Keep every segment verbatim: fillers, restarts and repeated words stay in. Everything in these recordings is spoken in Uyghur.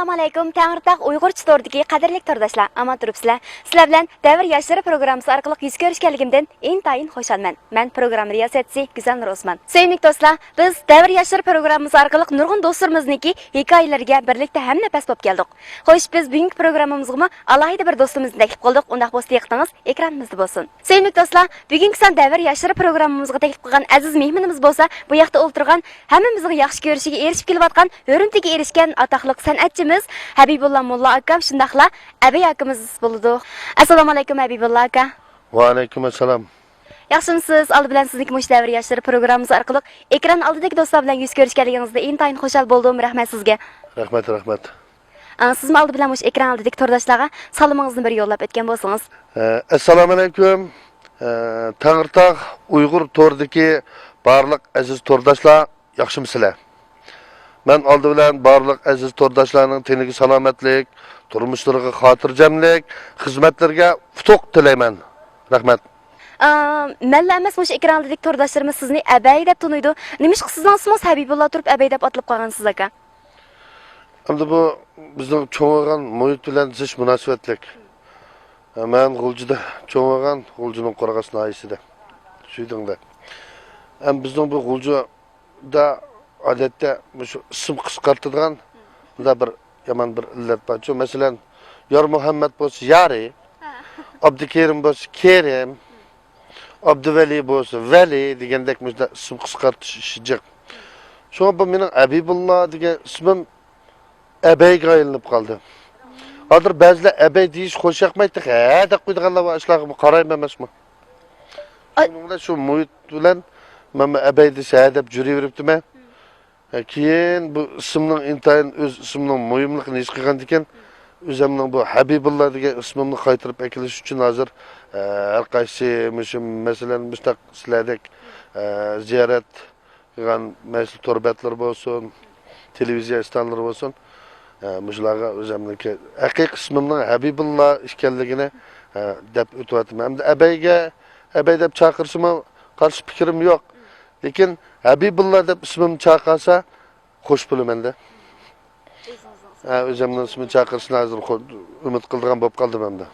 ئەسسالامۇئەلەيكۇم، تەڭرىتاغ ئۇيغۇرچە توردىكى قەدىرلىك تورداشلار، ئامان تۇرۇپسىلەر؟ سىلەر بىلەن دەۋر ياشلىرى پروگراممىسى ئارقىلىق يۈز كۆرۈشكەنلىكىمدىن ئىنتايىن خۇشالمەن. مەن پروگرامما رىياسەتچىسى گۈزەلنۇر ئوسمان. سۆيۈملۈك دوستلار، بىز دەۋر ياشلىرى پروگراممىسى ئارقىلىق نۇرغۇن دوستلىرىمىزنىڭكى ھېكايىلىرىگە بىرلىكتە ھەمنەپەس بولۇپ كەلدۇق. خوش، بىز بۈگۈنكى پروگراممىمىزغىمۇ ئالاھىدە بىر دوستىمىزنى تەكلىپ قىلدۇق. ئۇنداق بولسا دىققىتىڭىز ئېكرانىمىزدا بولسۇن. سۆيۈملۈك دوستلار، بۈگۈنكى سان دەۋر ياشلىرى پروگراممىمىزغا تەكلىپ قىلغان ئەزىز مېھمىنىمىز بولسا بۇ ياقتا ئولتۇرغان، ھەممىمىزنىڭ ياخشى كۆرۈشىگە ئېرىشىپ كېلىۋاتقان، ھۆرمىتىگە ئېرىشكەن ئاتاقلىق سەنئەتچىمىز ھەبىبۇللا موللا ئاكام شۇنداقلا ئەبەي ئاكىمىز بولىدۇ. ئەسسالامۇئەلەيكۇم ھەبىبۇللا ئاكا. ۋەئەلەيكۇم ئەسسالام. ياخشىمۇسىز؟ ئالدى بىلەن سىزنىڭكى مۇشۇ دەۋر ياشلىرى پروگراممىمىز ئارقىلىق ئېكران ئالدىدىكى دوستلار بىلەن يۈز كۆرۈشكەنلىكىڭىزدە ئىنتايىن خۇشال بولدۇم. رەھمەت سىزگە. رەھمەت، رەھمەت. ئە، سىزمۇ ئالدى بىلەن مۇشۇ ئېكران ئالدىدىكى تورداشلارغا سالىمىڭىزنى بىر يوللاپ ئۆتكەن بولسىڭىز. ئە، ئەسسالامۇئەلەيكۇم. ئە، تەڭرىتاغ ئۇيغۇر تورىدىكى بارلىق ئەزىز تورداشلار، ياخشىمۇسىلەر؟ مەن ئالدى بىلەن بارلىق ئەزىز تورداشلارنىڭ تېنىگە سالامەتلىك، تۇرمۇشلىرىغا خاتىرجەملىك، خىزمەتلىرىگە ئۇتۇق تىلەيمەن. رەھمەت. ئا، مەنلا ئەمەس، مۇشۇ ئېكران ئالدىدىكى تورداشلىرىمىز سىزنى ئەبەي دەپ تونۇيدۇ. نېمىشقا سىزنىڭ ئىسمىڭىز ھەبىبۇللا تۇرۇپ ئەبەي دەپ ئاتىلىپ قالغان سىز ئاكا؟ ئەمدى بۇ بىزنىڭ چوڭ بولغان مۇھىت بىلەن زىچ مۇناسىۋەتلىك. مەن غۇلجىدا چوڭ بولغان، غۇلجىنىڭ قورغاس ناھىيەسىدە، شۈيدىڭدا. ئەم بىزنىڭ بۇ غۇلجىدا ئادەتتە مۇشۇ ئىسىم قىسقارتىدىغان مۇنداق بىر يامان بىر ئىللەت بارچۇ. مەسىلەن، يارمۇھەممەت بولسا يارى، ئابدۇكېرىم بولسا كېرىم، ئابدۇۋەلى بولسا ۋەلى دېگەندەك مۇشۇنداق ئىسىم قىسقارتىش ئىشى جىق. شۇڭا بۇ مېنىڭ ھەبىبۇللا دېگەن ئىسمىم ئەبەيگە ئايلىنىپ قالدى. ھازىر بەزىلەر ئەبەي دېيىش خۇش ياقمايدۇ، ھە دەپ قويىدىغانلار بار، ئاشۇلارغىمۇ قارايمەن ئەمەسمۇ. ئاي- شۇنىڭ بىلەن شۇ مۇھىت بىلەن مەنمۇ ئەبەي دېسە ھە دەپ يۈرۈۋېرىپتىمەن. ھە، كېيىن بۇ ئىسىمنىڭ ئىنتايىن ئۆز ئىسمىنىڭ مۇھىملىقىنى ھېس قىلغاندىكىن، ئۆزۈمنىڭ بۇ ھەبىبۇللا دېگەن ئىسمىمنى قايتۇرۇپ ئەكېلىش ئۈچۈن ھازىر، ھە، ھەر قايسى مۇشۇ، مەسىلەن، مۇشۇنداق سىلەردەك، ھە، زىيارەت قىلغان مەسىلەن تور بەتلىرى بولسۇن، تېلېۋىزىيە ئىستانلىرى بولسۇن، ھە، مۇشۇلارغا ئۆزۈمنىڭكى ھەقىقىي ئىسمىمنىڭ ھەبىبۇللا ئىكەنلىكىنى، ھە، دەپ ئۆتۈۋاتىمەن. ئەمدى ئەبەيگە، ئەبەي دەپ چاقىرسىمۇ قارشى پىكرىم يوق. لېكىن ھەبىبۇللا دەپ ئىسمىمنى چاقىرسا، خوش بولىمەن-دە. ھە، ئۆزۈمنىڭ ئىسمىنى چاقىرىشنى ھازىر خو-، ئۈمىد قىلىدىغان بولۇپ قالدىم ئەمدى.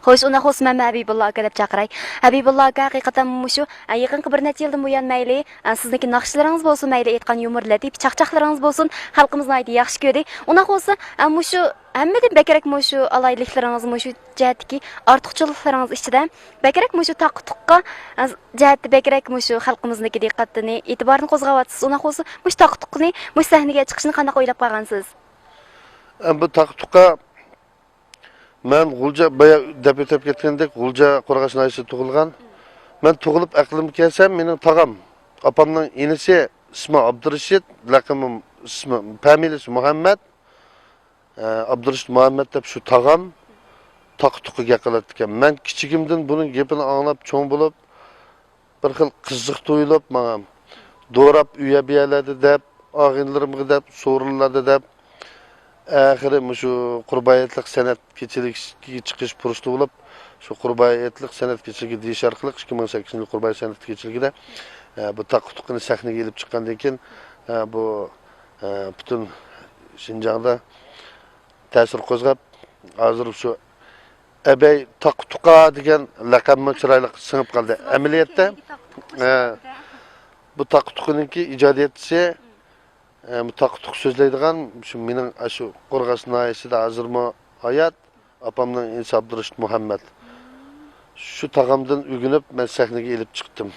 خوش، ئۇنداق بولسا مەنمۇ ھەبىبۇللا ئاكا دەپ چاقىراي. ھەبىبۇللا ئاكا، ھەقىقەتەن مۇشۇ، ھە، يېقىنقى بىر نەچچە يىلدىن بۇيان مەيلى، ھە، سىزنىڭكى ناخشىلىرىڭىز بولسۇن، مەيلى ئېيتقان يۇمۇر، لەتىپە، چاقچاقلىرىڭىز بولسۇن، خەلقىمىز ناھايىتى ياخشى كۆردى. ئۇنداق بولسا، ھە، مۇشۇ ھەممىدىن بەكرەك مۇشۇ ئالاھىدىلىكلىرىڭىز، مۇشۇ جەھەتتىكى ئارتۇقچىلىقلىرىڭىز ئىچىدە بەكرەك مۇشۇ تاقا-تۇققا، ھە، جەھەتتە بەكرەك مۇشۇ خەلقىمىزنىڭكى دىققىتىنى، ئېتىبارىنى قوزغاۋاتىسىز. ئۇنداق بولسا، مۇشۇ تاقا-تۇققىنى مۇشۇ سەھنىگە چىقىشىنى قانداق ئويلاپ قالغانسىز؟ ئەم، بۇ تاقا-تۇققا مەن غۇلجا، بايا دەپ ئۆتۈپ كەتكەندەك، غۇلجا قورغاس ناھىيەسىدە تۇغۇلغان. مەن تۇغۇلۇپ ئەقلىمگە كەلسەم، مېنىڭ تاغام، ئاپامنىڭ ئىنىسى ئىسمى ئابدۇرېشىت، لەقىمى، ئىسمى، فامىلىسى مۇھەممەد، ئە، ئابدۇرېشىت مۇھەممەد دەپ شۇ تاغام تاقا-تۇققا گەپ قىلاتتىكەن. مەن كىچىكىمدىن بۇنىڭ گېپىنى ئاڭلاپ چوڭ بولۇپ، بىر خىل قىزىق تۇيۇلۇپ ماڭا. دوراپ ئۇ يەر بۇ يەرلەردە دەپ، ئاغىنىلىرىمغا دەپ، سورۇنلاردا دەپ، ئاخىرى مۇشۇ قۇربان ھېيتلىق سەنئەت كېچىلىكىگە چىقىش پۇرسىتى بولۇپ، شۇ قۇربان ھېيتلىق سەنئەت كېچىلىكى دېيىش ئارقىلىق ئىككى مىڭ سەككىزىنچى يىل قۇربان ھېيت سەنئەت كېچىلىكىدە، ئە، بۇ تاقا-تۇققىنى سەھنىگە ئېلىپ چىققاندىن كېيىن، ئە، بۇ، ئە، پۈتۈن شىنجاڭدا تەسىر قوزغاپ، ھازىر شۇ ئەبەي تاقا-تۇقا دېگەن لەقەممۇ چىرايلىق سىڭىپ قالدى. ئەمەلىيەتتە، ئە، بۇ تاقا-تۇقىنىڭكى ئىجادىيەتچىسى، ئە، بۇ تاقا-تۇقا سۆزلەيدىغان شۇ مېنىڭ ئاشۇ قورغاس ناھىيەسىدە ھازىرمۇ ھايات، ئاپامنىڭ ئىنىسى ئابدۇرېشىت مۇھەممەد. شۇ تاغامدىن ئۆگىنىپ، مەن سەھنىگە ئېلىپ چىقتىم.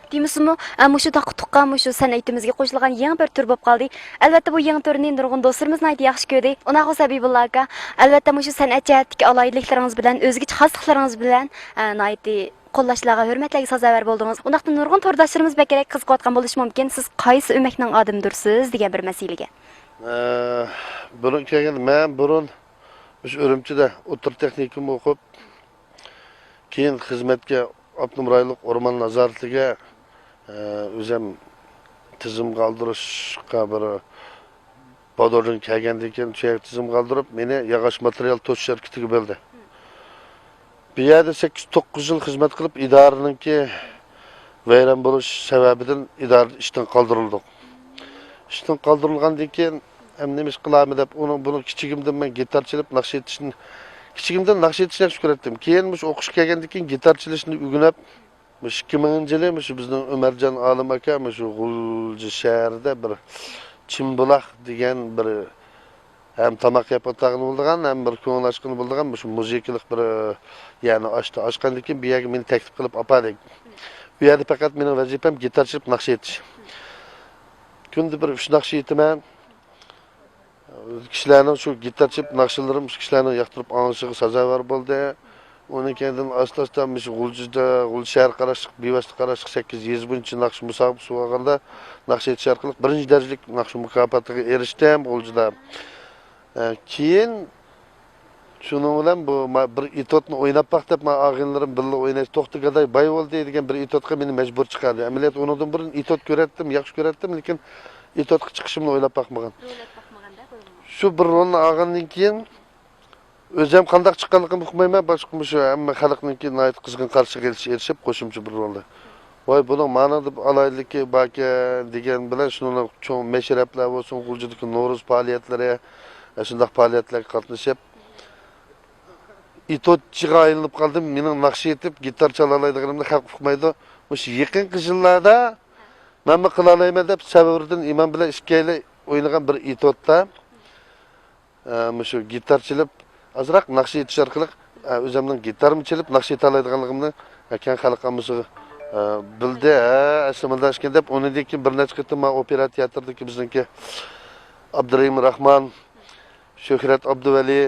دېمىسىمۇ، ئە، مۇشۇ تاقا-تۇققا مۇشۇ سەنئىتىمىزگە قوشۇلغان يېڭى بىر تۈر بولۇپ قالدى. ئەلۋەتتە، بۇ يېڭى تۈرنى نۇرغۇن دوستلىرىمىز ناھايىتى ياخشى كۆردى. ئۇنداق بولسا، ھەبىبۇللا ئاكا، ئەلۋەتتە، مۇشۇ سەنئەت جەھەتتىكى ئالاھىدىلىكلىرىڭىز بىلەن، ئۆزگىچە خاسلىقلىرىڭىز بىلەن، ئە، ناھايىتى قوللاشلارغا، ھۆرمەتلەرگە سازاۋەر بولدىڭىز. ئۇنداقتا نۇرغۇن تورداشلىرىمىز بەكرەك قىزىقىۋاتقان بولۇشى مۇمكىن، سىز قايسى ئۆمەكنىڭ ئادىمىدۇرسىز دېگەن بىر مەسىلىگە. ئە، بۇرۇن كەلگەندە، مەن بۇرۇن مۇشۇ ئۈرۈمچىدە ئوتتۇرا تېخنىكوم ئوقۇپ، كېيىن خىزمەتكە ئاپتونوم رايونلۇق ئورمان نازارىتىگە، ئە، ئۆزۈم تىزىمغا ئالدۇرۇشقا بىر بادوردىن كەلگەندىن كېيىن، شۇ يەرگە تىزىمغا ئالدۇرۇپ، مېنى ياغاچ ماتېرىيال توشۇش شىركىتىگە بۆلدى. بۇ يەردە سەككىز، توققۇز يىل خىزمەت قىلىپ، ئىدارىنىڭكى ۋەيران بولۇش سەۋەبىدىن ئىدارە ئىشتىن قالدۇرۇلدۇق. ئىشتىن قالدۇرۇلغاندىن كېيىن، ئەمدى نېمە ئىش قىلارمەن دەپ، ئۇنىڭ، بۇنىڭ كىچىكىمدىن مەن گىتار چېلىپ ناخشا ئېيتىشنى، كىچىكىمدىن ناخشا ئېيتىشنى ياخشى كۆرەتتىم. كېيىن مۇشۇ ئوقۇشقا كەلگەندىن كېيىن گىتار چېلىشنى ئۆگىنىپ، مۇشۇ ئىككى مىڭىنچى يىلى مۇشۇ بىزنىڭ ئۆمەرجان ئالىم ئاكا مۇشۇ غۇلجا شەھىرىدە بىر چىمبۇلاق دېگەن بىر ھەم تاماق يەپ ئولتۇرغىلى بولىدىغان، ھەم بىر كۆڭۈل ئاچقىلى بولىدىغان مۇشۇ مۇزىكىلىق بىر يەرنى ئاچتى. ئاچقاندىن كېيىن بۇ يەرگە مېنى تەكلىپ قىلىپ ئاپاردى. بۇ يەردە پەقەت مېنىڭ ۋەزىپەم گىتار چېلىپ ناخشا ئېيتىش. كۈندە بىر ئۈچ ناخشا ئېيتىمەن. كىشىلەرنىڭ شۇ گىتار چېلىپ ناخشىلىرىم شۇ كىشىلەرنىڭ ياقتۇرۇپ ئاڭلىشىغا سازاۋەر بولدى. ئۇنىڭ كەينىدىن ئاستا-ئاستا مۇشۇ غۇلجىدا، غۇلجا شەھەر قاراشلىق، بىۋاسىتە قاراشلىق سەككىز يېزا بويىچە ناخشا مۇسابىقىسى بولغاندا ناخشا ئېيتىش ئارقىلىق بىرىنچى دەرىجىلىك ناخشا مۇكاپاتىغا ئېرىشتىم غۇلجىدا. ئە، كېيىن شۇنىڭ بىلەن بۇ ما-، بىر ئېتوتنى ئويناپ باق دەپ، ما ئاغىنىلىرىم بىللە ئويناش، توختى گاداي باي بولدى دېگەن بىر ئېتوتقا مېنى مەجبۇر چىقاردى. ئەمەلىيەتتە ئۇنىڭدىن بۇرۇن ئېتوت كۆرەتتىم، ياخشى كۆرەتتىم، لېكىن ئېتوتقا چىقىشىمنى ئويلاپ باقمىغان. ئويلاپ باقمىغاندا بۇنىڭغا. شۇ بىر رولنى ئالغاندىن كېيىن ئۆزۈم قانداق چىققانلىقىنى ئۇقمايمەن، باشقا مۇشۇ ھەممە خەلقنىڭكى ناھايىتى قىزغىن قارشى ئېلىشى ئېرىشىپ قوشۇمچە بىر رولدا. ۋاي، بۇنىڭ مانىڭدا ئالاھىدىلىكى باركەن دېگەن بىلەن شۇنىڭ چوڭ مەشرەپلەر بولسۇن، غۇلجىدىكى نورۇز پائالىيەتلىرى، ئە، شۇنداق پائالىيەتلەرگە قاتنىشىپ، ئېتوتچىغا ئايلىنىپ قالدىم. مېنىڭ ناخشا ئېيتىپ، گىتار چالالايدىغىنىمنى خەلق ئۇقمايدۇ. مۇشۇ يېقىنقى يىللاردا مەنمۇ قىلالايمەن دەپ، سەۋرىدىن ئىمام بىلەن ئىككىيلەن ئوينىغان بىر ئېتوتتا، ئە، مۇشۇ گىتار چېلىپ، ئازراق ناخشا ئېيتىش ئارقىلىق، ئە، ئۆزۈمنىڭ گىتارمۇ چېلىپ، ناخشا ئېيتالايدىغانلىقىمنى، ئە، كەڭ خەلق ئاممىسىغا، ئە، بىلدى. ھە، ئەسلى مۇنداق ئىكەن دەپ، ئۇنىڭدىن كېيىن بىر نەچچە قېتىم مانا ئوپېرا تىياتىرىدىكى بىزنىڭكى ئابدۇرېھىم راخمان، شۆھرەت ئابدۇۋەلى،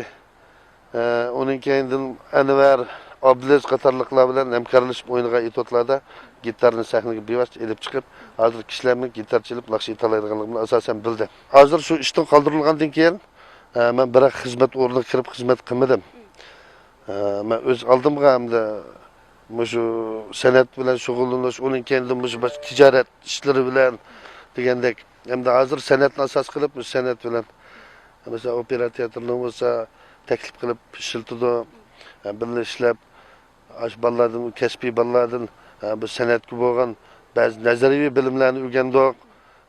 ئە، ئۇنىڭ كەينىدىن ئەنۋەر، ئابلىز قاتارلىقلار بىلەن ھەمكارلىشىپ ئوينىغان ئېتوتلاردا گىتارنى سەھنىگە بىۋاسىتە ئېلىپ چىقىپ، ھازىر كىشىلەرمۇ گىتار چېلىپ ناخشا ئېيتالايدىغانلىقىمنى ئاساسەن بىلدى. ھازىر شۇ ئىشتىن قالدۇرۇلغاندىن كېيىن، ئە، مەن بىراق خىزمەت ئورنىغا كىرىپ خىزمەت قىلمىدىم. ئە، مەن ئۆز ئالدىمغا ھەمدە مۇشۇ سەنئەت بىلەن شۇغۇللىنىش، ئۇنىڭ كەينىدىن مۇشۇ باشقا تىجارەت ئىشلىرى بىلەن دېگەندەك، ھەمدە ھازىر سەنئەتنى ئاساس قىلىپ، مۇشۇ سەنئەت بىلەن، مەسىلەن، ئوپېرا تىياتىرىنى بولسا تەكلىپ قىلىپ ئىشلىتىدۇ، ھە، بىللە ئىشلەپ، ئاشۇ بالىلاردىن، كەسپىي بالىلاردىن، ھە، بۇ سەنئەتكە بولغان بەزى نەزەرىيىۋى بىلىملەرنى ئۆگەندۇق.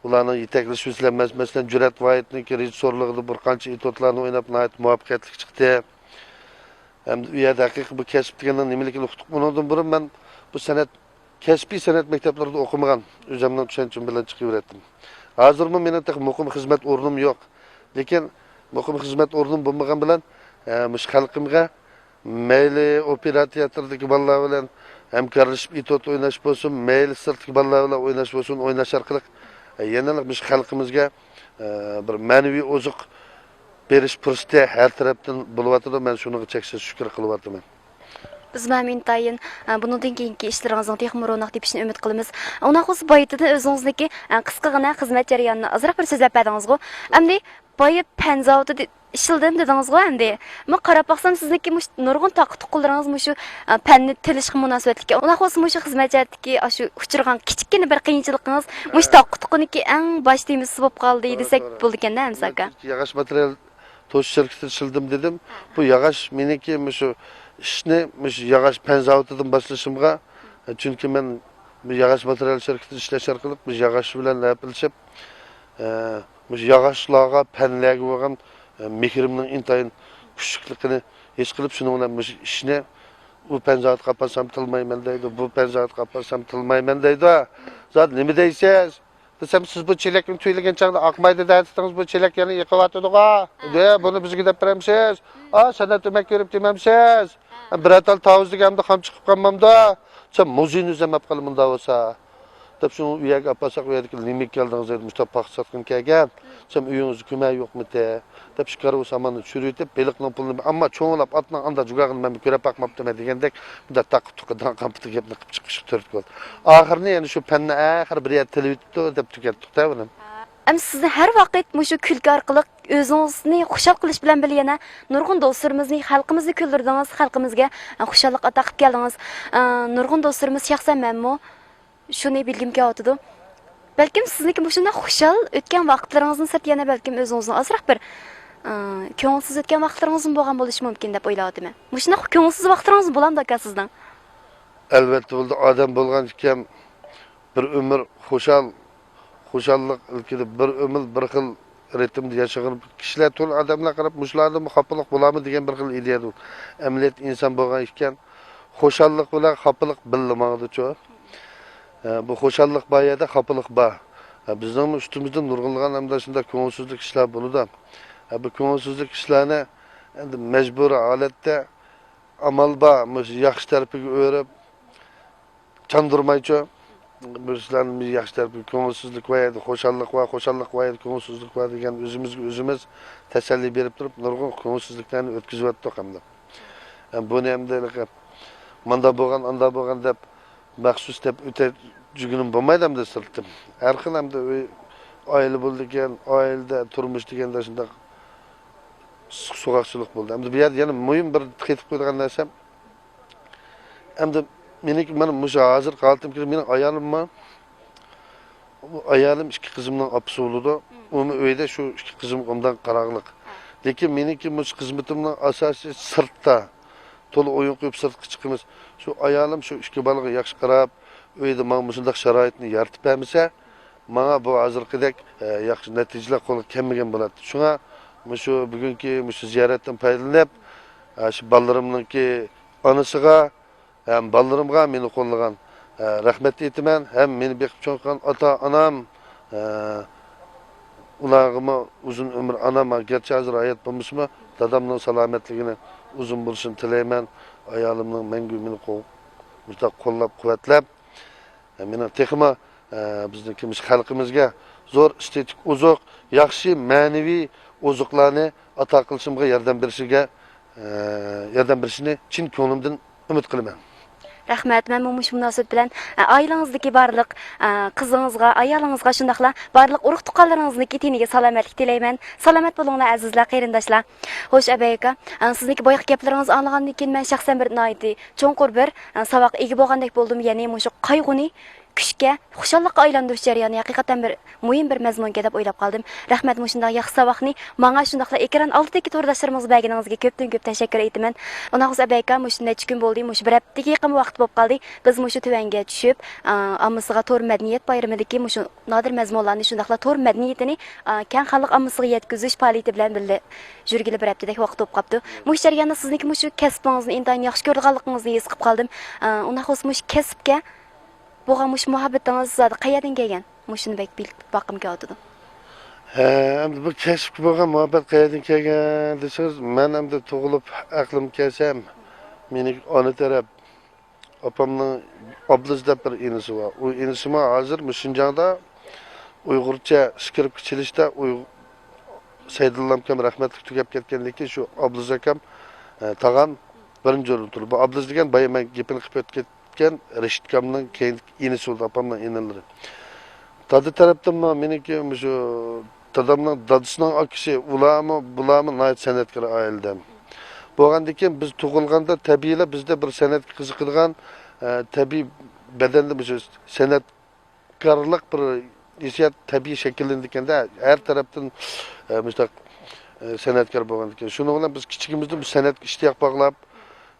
ئۇلارنىڭ يېتەكلىشىشى بىلەن، مەس-، مەسىلەن، جۈرئەت ۋاھىتنىڭكى رېژىسسورلۇقىدا بىر قانچە ئېتوتلارنى ئويناپ، ناھايىتى مۇۋەپپەقىيەتلىك چىقتى. ھەمدە ئۇ يەردە ھەقىقىي بۇ كەسىپ دېگەننىڭ نېمىلىكىنى ئۇقتۇق. ئۇنىڭدىن بۇرۇن مەن بۇ سەنئەت، كەسپىي سەنئەت مەكتەپلىرىدە ئوقۇمىغان، ئۆزۈمنىڭ چۈشەنچىم بىلەن چىقىۋېرەتتىم. ھازىرمۇ مېنىڭ تېخى مۇقىم خىزمەت ئورنۇم يوق. لېكىن مۇقىم خىزمەت ئورنۇم بولمىغان بىلەن، ئە، مۇشۇ خەلقىمگە مەيلى ئوپېرا تىياتىرىدىكى بالىلار بىلەن ھەمكارلىشىپ ئېتوت ئويناش بولسۇن، مەيلى سىرتتىكى بالىلار بىلەن ئويناش بولسۇن، ئويناش ئارقىلىق، ئە، يەنىلا مۇشۇ خەلقىمىزگە، ئە، بىر مەنىۋى ئوزۇق بېرىش پۇرسىتى ھەر تەرەپتىن بولۇۋاتىدۇ. مەن شۇنىڭغا چەكسىز شۈكۈر قىلىۋاتىمەن. بىزمۇ ھەم ئىنتايىن، ئە، بۇنىڭدىن كېيىنكى ئىشلىرىڭىزنىڭ تېخىمۇ روناق تېپىشىنى ئۈمىد قىلىمىز. ئۇنداق بولسا بايىتىدىن ئۆزىڭىزنىڭكى، ئە، قىسقىغىنە خىزمەت جەريانىنى ئازراق بىر سۆزلەپ بەردىڭىزغۇ. ئەمدى بايا پەن زاۋۇتىدا ئىشلىدىم دېدىڭىزغۇ ئەمدى. بۇ قاراپاقسام سىزنىڭكى مۇشۇ نۇرغۇن تاققا تۇققۇلىرىڭىز مۇشۇ، ئە، پەننى تىلىشقا مۇناسىۋەتلىك. ئۇنداق بولسا مۇشۇ خىزمەت جەھەتتىكى ئاشۇ ئۇچرىغان كىچىككىنە بىر قىيىنچىلىقىڭىز مۇشۇ ھە. تاققا تۇققىنىڭكى ئەڭ باش تېمىسى بولۇپ قالدى توغرا، دېسەك توغرا. بولىدىكەن-دە، ھەمزە ئاكا. ياغاچ ماتېرىيال توشۇش شىركىتىدە ئىشلىدىم دېدىم. بۇ ياغاچ مېنىڭكى مۇشۇ ئىشنى مۇشۇ ياغاچ پەن زاۋۇتىدىن باشلىشىمغا، چۈنكى مەن بۇ ياغاچ ماتېرىيال شىركىتىدە ئىشلەش ئارقىلىق مۇشۇ ياغاچ بىلەن ھەپىلىشىپ، ئە، مۇشۇ ياغاچلارغا، پەنلەرگە بولغان، ئە، مېھرىمنىڭ ئىنتايىن كۈچلۈكلۈكىنى ھېس قىلىپ، شۇنىڭ بىلەن مۇشۇ ئىشنى ئۇ پەن زاۋۇتقا ئاپارسام تىلمايمەن دەيدۇ، بۇ پەن زاۋۇتقا ئاپارسام تىلمايمەن دەيدۇ. زادى نېمە دەيسىز؟ دېسەم، سىز بۇ چېلەكنى تۈگىلىگەن چاغدا ئاقمايدۇ دەۋېتىتىڭىز، بۇ چېلەك يەنە ئېقىۋاتىدىغۇ. دە، بۇنى بىزگە دەپ بېرەمسىز؟ ئا، سەنئەت ئۆمەك كۆرۈپ دېمەمسىز؟ بىرەر تال تاۋۇزدىكى ئەمدى خام چىقىپ قالمامدۇ؟ سەن مۇزېينى ئۆزۈم ئەپ قالىمەن مۇنداق بولسا. دەپ شۇنى ئۇ يەرگە ئاپارساق، ئۇ يەردىكى نېمىگە كەلدىڭىز دېدى، مۇشۇنداق پاختا ساتقىنى كەلگەن. سەن ئۆيىڭىزدە كۆمەك يوقمىتى؟ دەپ شىكار بۇ ساماننى چۈشۈرۈۋېتىپ، بېلىقنىڭ پۇلىنى، ئەمما چوڭلاپ ئاتنىڭ ئانداق جۇگاغىنى مەن كۆرۈپ باقماپتىمەن دېگەندەك، بۇنداق تاققا تۇققا داڭقان پۇتى گەپنى قىلىپ چىقىپ شۇ تۈرتكە بولدى. ئاخىرىنى يەنە شۇ پەننى ئاخىرى بىر يەردە تىلىۋېتىپتۇ دەپ تۈگەتتۇق-تە بۇنى. ئەمدى سىزنى ھەر ۋاقىت مۇشۇ كۈلكە ئارقىلىق ئۆزىڭىزنى خۇشال قىلىش بىلەن بىللە يەنە نۇرغۇن دوستلىرىمىزنى، خەلقىمىزنى كۈلدۈردىڭىز، خەلقىمىزگە خۇشاللىق ئاتا قىلىپ كەلدىڭىز. ئە، نۇرغۇن دوستلىرىمىز، شەخسەن مەنمۇ شۇنى بىلگۈم كېلىۋاتىدۇ. بەلكىم سىزنىڭكى مۇشۇنداق خۇشال ئۆتكەن ۋاقىتلىرىڭىزدىن سىرت يەنە بەلكىم ئۆزىڭىزنىڭ ئازراق بىر، ئە، كۆڭۈلسىز ئۆتكەن ۋاقىتلىرىڭىزمۇ بولغان بولۇشى مۇمكىن دەپ ئويلاۋاتىمەن. مۇشۇنداق كۆڭۈلسىز ۋاقىتلىرىڭىز بولامدۇ ئاكا سىزنىڭ؟ ئەلۋەتتە بولىدۇ. ئادەم بولغان ئىكەن، بىر ئۆمۈر خۇشال، خۇشاللىق ئىلكىدە بىر ئۆمۈر بىر خىل رىتىمدا ياشىغان كىشىلەر، تولا ئادەملەر قاراپ، مۇشۇلاردىنمۇ خاپىلىق بولارمۇ دېگەن بىر خىل ئىدىيەدە. ئەمەلىيەتتە ئىنسان بولغان ئىكەن، خۇشاللىق بىلەن خاپىلىق بىللە ماڭىدۇچۇ. ئە، بۇ خۇشاللىق بار يەردە خاپىلىق بار. ئە، بىزنىڭمۇ ئۈستىمىزدە نۇرغۇنلىغان ئەمدى شۇنداق كۆڭۈلسىزلىك ئىشلار بولىدۇ. ئە، بۇ كۆڭۈلسىزلىك ئىشلارنى ئەمدى مەجبۇرىي ھالەتتە ئامال بار، مۇشۇ ياخشى تەرىپىگە ئۆرۈپ، چاندۇرمايچۇ. بىر سىلەرنىڭ ياخشى تەرىپى، كۆڭۈلسىزلىك بار يەردە خۇشاللىق بار، خۇشاللىق بار يەردە كۆڭۈلسىزلىك بار دېگەن ئۆزىمىزگە ئۆزىمىز تەسەللى بېرىپ تۇرۇپ، نۇرغۇن كۆڭۈلسىزلىكلەرنى ئۆتكۈزۈۋەتتۇق ئەمدى. ھەم بۇنى ئەمدى ھېلىقى ماندا بولغان، ئاندا بولغان دەپ مەخسۇس دەپ ئۆتەجۈگىنىم بولمايدۇ ئەمدى سىرتتىن. ھەر خىل ئەمدى ئۆي، ئائىلە بولىدىكەن، ئائىلىدە تۇرمۇش دېگەندە شۇنداق ئىسسىق سوغۇقچىلىق بولدى. ئەمدى بۇ يەردە يەنە مۇھىم بىر قېتىپ قويىدىغان نەرسەم، ئەمدى مېنىڭكى، مانا مۇشۇ ھازىرقى ھالىتىم كىرىپ، مېنىڭ ئايالىممۇ، ئايالىم ئىككى قىزىمنىڭ ئاپىسى بولىدۇ. ئۇمۇ ئۆيدە شۇ ئىككى قىزىمغا ئوبدان قاراغلىق. لېكىن مېنىڭكى مۇشۇ خىزمىتىمنىڭ ئاساسى سىرتتا. تولا ئويۇن قويۇپ سىرتقا چىقىمىز. شۇ ئايالىم شۇ ئىككى بالىغا ياخشى قاراپ، ئۆيدە ماڭا مۇشۇنداق شارائىتنى يارىتىپ بەرمىسە، ماڭا بۇ ھازىرقىدەك، ئە، ياخشى نەتىجىلەر قولغا كەلمىگەن بولاتتى. شۇڭا مۇشۇ بۈگۈنكى مۇشۇ زىيارەتتىن پايدىلىنىپ، ئە، شۇ بالىلىرىمنىڭكى ئانىسىغا ھەم بالىلىرىمغا مېنى قوللىغان، ئە، رەھمەت ئېيتىمەن. ھەم مېنى بېقىپ چوڭ قىلغان ئاتا-ئانام، ئە، ئۇلارغىمۇ ئۇزۇن ئۆمۈر، ئانام گەرچە ھازىر ھايات بولمىسىمۇ، دادامنىڭ سالامەتلىكىنى ئۇزۇن بولۇشىنى تىلەيمەن. ئايالىمنىڭ مەڭگۈ مېنى قو-، مۇشۇنداق قوللاپ-قۇۋۋەتلەپ، مېنىڭ تېخىمۇ، ئە، بىزنىڭكى مۇشۇ خەلقىمىزگە زور ئېستېتىك ئوزۇق، ياخشى مەنىۋى ئوزۇقلارنى ئاتا قىلىشىمغا ياردەم بېرىشىگە، ئە، ياردەم بېرىشىنى چىن كۆڭلۈمدىن ئۈمىد قىلىمەن. رەھمەت. مەنمۇ مۇشۇ مۇناسىۋەت بىلەن، ئە، ئائىلىڭىزدىكى بارلىق، ئە، قىزىڭىزغا، ئايالىڭىزغا، شۇنداقلا بارلىق ئۇرۇق-تۇغقانلىرىڭىزنىڭكى تېنىگە سالامەتلىك تىلەيمەن. سالامەت بولۇڭلار، ئەزىزلەر، قېرىنداشلار. خوش، ئەبەي ئاكا، ئە، سىزنىڭكى بايىقى گەپلىرىڭىزنى ئاڭلىغاندىن كېيىن، مەن شەخسەن بىر ناھايىتى چوڭقۇر بىر، ئە، ساۋاققا ئىگە بولغاندەك بولدۇم. يەنى مۇشۇ قايغۇنى كۈچكە، خۇشاللىققا ئايلاندۇرۇش جەريانى ھەقىقەتەن بىر مۇھىم بىر مەزمۇنكەن دەپ ئويلاپ قالدىم. رەھمەت، مۇشۇنداق ياخشى ساۋاقنى ماڭا، شۇنداقلا ئېكران ئالدىدىكى تورداشلىرىمىزغا بەرگىنىڭىزگە كۆپتىن كۆپ تەشەككۈر ئېيتىمەن. ئۇنداق بولسا، ئەبەي ئاكا، مۇشۇ نەچچە كۈن بولدى، مۇشۇ بىر ھەپتىگە يېقىن ۋاقىت بولۇپ قالدى. بىز مۇشۇ تۆۋەنگە چۈشۈپ، ئا، ئاممىسىغا تور مەدەنىيەت بايرىمىدىكى مۇشۇ نادىر مەزمۇنلارنى، شۇنداقلا تور مەدەنىيىتىنى، ئا، كەڭ خەلق ئاممىسىغا يەتكۈزۈش پائالىيىتى بىلەن بىللە يۈرگىلى بىر ھەپتىدەك ۋاقىت بولۇپ قاپتۇ. مۇشۇ جەرياندا سىزنىڭكى مۇشۇ كەسپىڭىزنى ئىنتايىن ياخشى كۆرىدىغانلىقىڭىزنى ھېس قىلىپ قالدىم. ئا، ئۇنداق بولسا، مۇشۇ كەسىپكە بولغان مۇشۇ مۇھەببىتىڭىز زادى قەيەردىن كەلگەن؟ مۇشۇنى بەك بىلىپ باققۇم كېلىۋاتىدۇ. ھە، ئەمدى بۇ كەسىپكە بولغان مۇھەببەت قەيەردىن كەلگەن دېسىڭىز، مەن ئەمدى تۇغۇلۇپ ئەقلىمگە كەلسەم، مېنىڭ ئانا تەرەپ ئاپامنىڭ ئابلىز دەپ بىر ئىنىسى بار. ئۇ ئىنىسىمۇ ھازىر مۇشۇ شىنجاڭدا ئۇيغۇرچە سكرىپكا چېلىشتا ئۇيغ-، سەيدۇللا ئاكام رەھمەتلىك تۈگەپ كەتكەندىن كېيىن شۇ ئابلىز ئاكام، ئە، تاغام بىرىنچى ئورۇندا تۇرىدۇ. بۇ ئابلىز دېگەن بايا مەن گېپىنى قىلىپ ئۆتۈپ كەتكەن رېشىت ئاكامنىڭ كېيىنكى ئىنىسى بولدى، ئاپامنىڭ ئىنىلىرى. دادا تەرەپتىنمۇ مېنىڭكى مۇشۇ دادامنىڭ دادىسىنىڭ ئاكىسى، ئۇلارمۇ، بۇلارمۇ ناھايىتى سەنئەتكار ئائىلىدىن. بولغاندىن كېيىن بىز تۇغۇلغاندا تەبىئىيلا بىزدە بىر سەنئەتكە قىزىقىدىغان، ئە، تەبىئىي بەدەندە مۇشۇ سەنئەتكارلىق بىر ھېسسىيات تەبىئىي شەكىللىنىدىكەندە، ھەر تەرەپتىن، ئە، مۇشۇنداق، ئە، سەنئەتكار بولغاندىكىن. شۇنىڭ بىلەن بىز كىچىكىمىزدىن بۇ سەنئەتكە ئىشتىياق باغلاپ،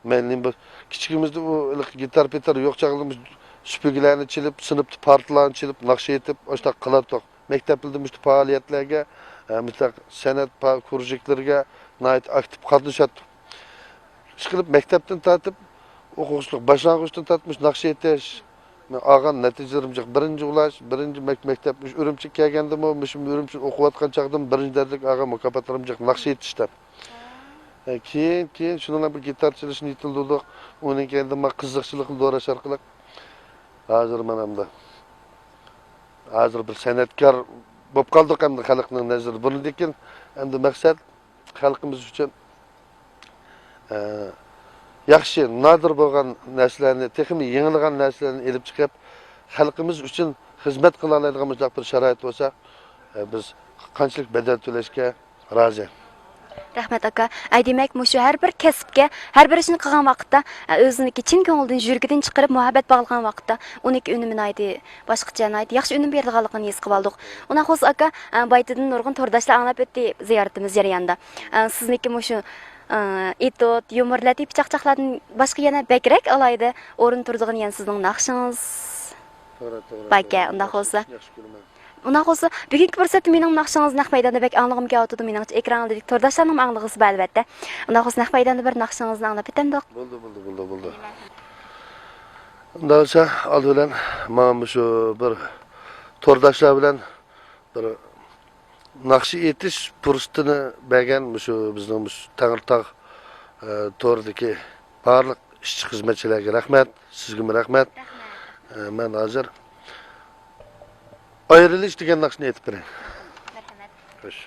مەيلى بىر كىچىكىمىزدە ئۇ ھېلىقى گىتار پىتار يوق چاغدا سۈپۈرگىلەرنى چېلىپ، سىنىپتا پارتىلارنى چېلىپ، ناخشا ئېيتىپ، ئاشۇنداق قىلاتتۇق. مەكتەپلەردە مۇشۇ پائالىيەتلەرگە، ئە، مۇشۇنداق سەنئەت پا-، كۇرژۇكلىرىگە ناھايىتى ئاكتىپ قاتنىشاتتۇق. ئىشقىلىپ، مەكتەپتىن تارتىپ، ئوقۇغۇچىلىق، باشلانغۇچتىن تارتىپ مۇشۇ ناخشا ئېيتىش، مەن ئالغان نەتىجىلىرىم جىق. بىرىنچى ئۇلاش، بىرىنچى مەك-، مەكتەپ، مۇشۇ ئۈرۈمچىگە كەلگەندىمۇ، مۇشۇ ئۈرۈمچىدە ئوقۇۋاتقان چاغدىمۇ بىرىنچى دەرىجىلىك ئالغان مۇكاپاتلىرىم جىق، ناخشا ئېيتىشتا. ئە، كېيىن، كېيىن شۇنىڭ بىلەن بىر گىتار چېلىشنى يېتىلدۈردۇق. ئۇنىڭ كەينىدىن مانا قىزىقچىلىقنى دوراش ئارقىلىق ھازىر مانا ئەمدى، ھازىر بىر سەنئەتكار بولۇپ قالدۇق ئەمدى خەلقنىڭ نەزىرىدە. بۇنىڭدىن كېيىن ئەمدى مەقسەت خەلقىمىز ئۈچۈن، ئە، ياخشى، نادىر بولغان نەرسىلەرنى، تېخىمۇ يېڭىلىغان نەرسىلەرنى ئېلىپ چىقىپ، خەلقىمىز ئۈچۈن خىزمەت قىلالايدىغان مۇشۇنداق بىر شارائىت بولسا، ئە، بىز قانچىلىك بەدەل تۆلەشكە رازى. رەھمەت، ئاكا. ئەي دېمەك، مۇشۇ ھەر بىر كەسىپكە، ھەر بىر ئىشنى قىلغان ۋاقىتتا، ئە، ئۆزىنىڭكى چىن كۆڭلىدىن، يۈرىكىدىن چىقىرىپ مۇھەببەت باغلىغان ۋاقىتتا، ئۇنىڭكى ئۈنۈمى ناھايىتى باشقىچە، ناھايىتى ياخشى ئۈنۈم بېرىدىغانلىقىنى ھېس قىلىۋالدۇق. ئۇنداق بولسا، ئاكا، ئە، بايىتىدىن نۇرغۇن تورداشلار ئاڭلاپ ئۆتتى زىيارىتىمىز جەريانىدا. ئە، سىزنىڭكى مۇشۇ، ئە، ئېتوت، يۇمۇر، لەتىپە چاقچاقلاردىن باشقا يەنە بەكرەك ئالاھىدە ئورۇن تۇرىدىغىنى يەنە سىزنىڭ ناخشىڭىز توغرا، توغرا، باركەن، توغرا. ئۇنداق ياخشى، بولسا. ياخشى كۆرىمەن. ئۇنداق بولسا، بۈگۈنكى پۇرسەتتە مېنىڭ ناخشىڭىزنى نەق مەيداندا بەك ئاڭلىغۇم كېلىۋاتىدۇ. مېنىڭچە، ئېكراندا تورداشلارنىڭمۇ ئاڭلىغۇسى بار، ئەلۋەتتە. ئۇنداق بولسا، نەق مەيداندا بىر ناخشىڭىزنى ئاڭلاپ ئۆتەمدۇق؟ بولدى، بولدى، بولدى، بولدى. ئۇنداق بولسا، ئالدى بىلەن ماڭا مۇشۇ بىر تورداشلار بىلەن بىر ناخشا ئېيتىش پۇرسىتىنى بەرگەن مۇشۇ بىزنىڭ مۇشۇ تەڭرىتاغ، ئە، تورىدىكى بارلىق ئىشچى خىزمەتچىلەرگە رەھمەت، سىزگىمۇ رەھمەت. رەھمەت. ئە، مەن ھازىر ئايرىلىش دېگەن ناخشىنى ئېيتىپ بېرەي. مەرھەمەت. خوش.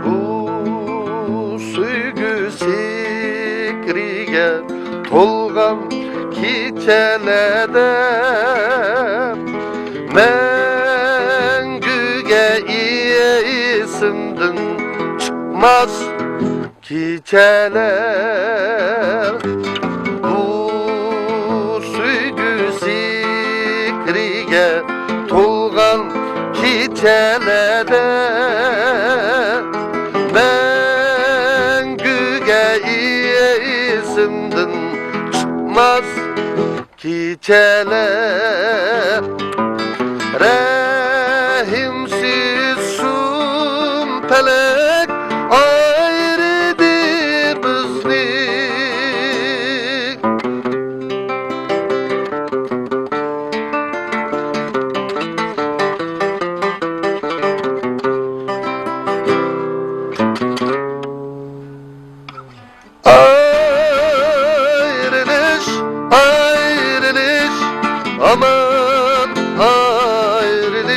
بۇ سۆيگۈ سېھرىگە تولغان كېچىلەردە مەڭگۈگە ئېسىمدىن چىقماس كېچىلەر. بۇ سۆيگۈ سېھرىگە تولغان كېچىلەردە مەڭگۈگە ئېسىمدىن چىقماس كېچىلەر. رەھىمسىز شۇم پەلەك ئايرىدى بىزنى. ئايرىلىش، ئايرىلىش، ھامان ئايرىلىش.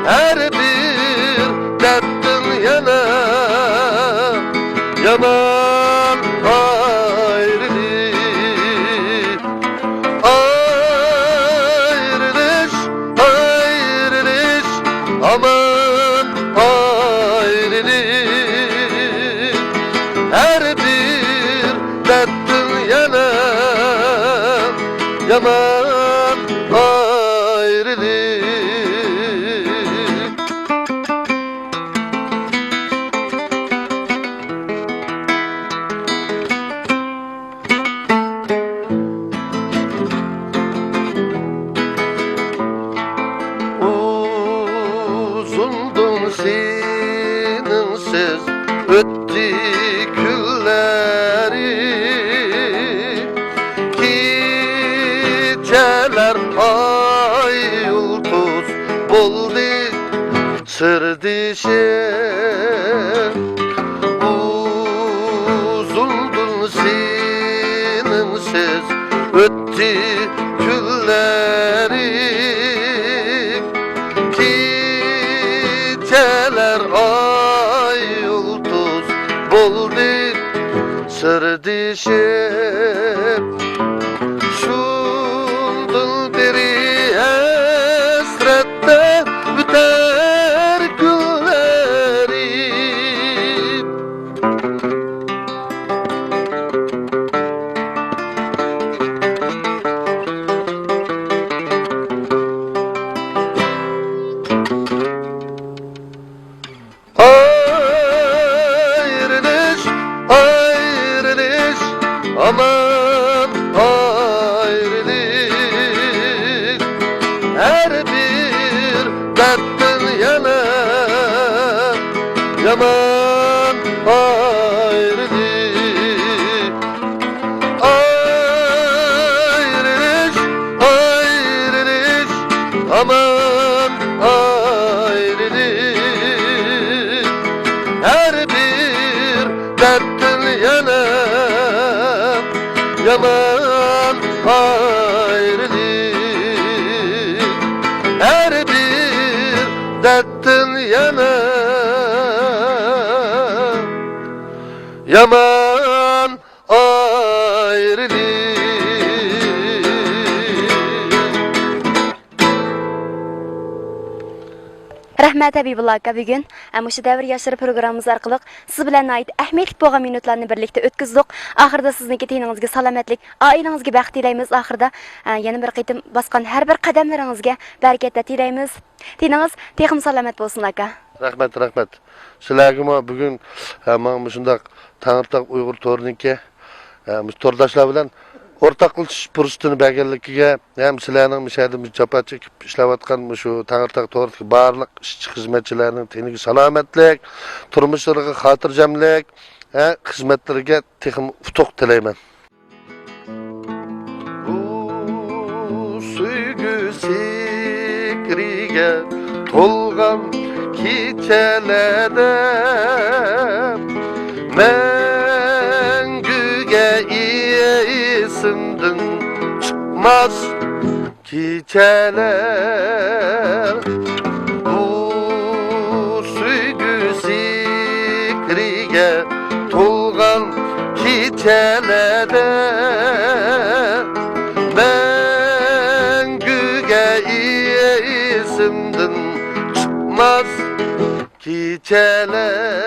ھەر بىر دەردتىن يەنە يامان ئايرىلىش. ئايرىلىش، ئايرىلىش، ھامان ئايرىلىش. ھەر بىر دەردتىن يەنە يامان ئايرىلىش. ئۇزۇندۇن سېنىڭسىز ئۆتتى كۈنلىرىم، كېچىلەر ئاي يۇلتۇز بولدى. سىردىشىم، ئۇزۇندۇن سېنىڭسىز ئۆتتى كۈنلىرىم. كېچىلەر ئاي يۇلتۇز بولدى. سىردىشىم، شۇندىن بېرى ھەسرەتتە ئۆتەر كۈنلىرىم. ئايرىلىش، ئايرىلىش، ھامان ئايرىلىش. ھەر بىر دەردتىن يەنە يامان ئايرىلىش. ئايرىلىش، ئايرىلىش، ھامان ئايرىلىش. ھەر بىر دەردتىن يەنە يامان ئايرىلىش. ھەر بىر دەردتىن يەنە يامان ئايرىلىش. رەھمەت، ھەبىبۇللا ئاكا. بۈگۈن، ئە، مۇشۇ دەۋر ياشلىرى پروگراممىمىز ئارقىلىق سىز بىلەن ناھايىتى ئەھمىيەتلىك بولغان مىنۇتلارنى بىرلىكتە ئۆتكۈزدۇق. ئاخىرىدا سىزنىڭكى تېنىڭىزگە سالامەتلىك، ئائىلىڭىزگە بەخت تىلەيمىز. ئاخىرىدا، ئە، يەنە بىر قېتىم باسقان ھەر بىر قەدەملىرىڭىزگە بەرىكەتلەر تىلەيمىز. تېنىڭىز تېخىمۇ سالامەت بولسۇن، ئاكا. رەھمەت، رەھمەت. سىلەرگىمۇ بۈگۈن، ئە، ماڭا مۇشۇنداق تەڭرىتاغ ئۇيغۇر تورىنىڭكى، ئە، مۇشۇ تورداشلار بىلەن ئورتاقلىشىش پۇرسىتىنى بەرگەنلىكىگە ھەم سىلەرنىڭ مۇشۇ يەردە جاپا چېكىپ ئىشلەۋاتقان مۇشۇ تەڭرىتاغ تورىدىكى بارلىق ئىشچى خىزمەتچىلەرنىڭ تېنىگە سالامەتلىك، تۇرمۇشلىرىغا خاتىرجەملىك، ھە، خىزمەتلىرىگە تېخىمۇ ئۇتۇق تىلەيمەن. بۇ سۆيگۈ سېھرىگە تولغان كېچىلەردە مەڭگۈگە ئېسىمدىن چىقماس كېچىلەر. بۇ سۆيگۈ سېھرىگە تولغان كېچىلەردە مەڭگۈگە ئېسىمدىن چىقماس كېچىلەر.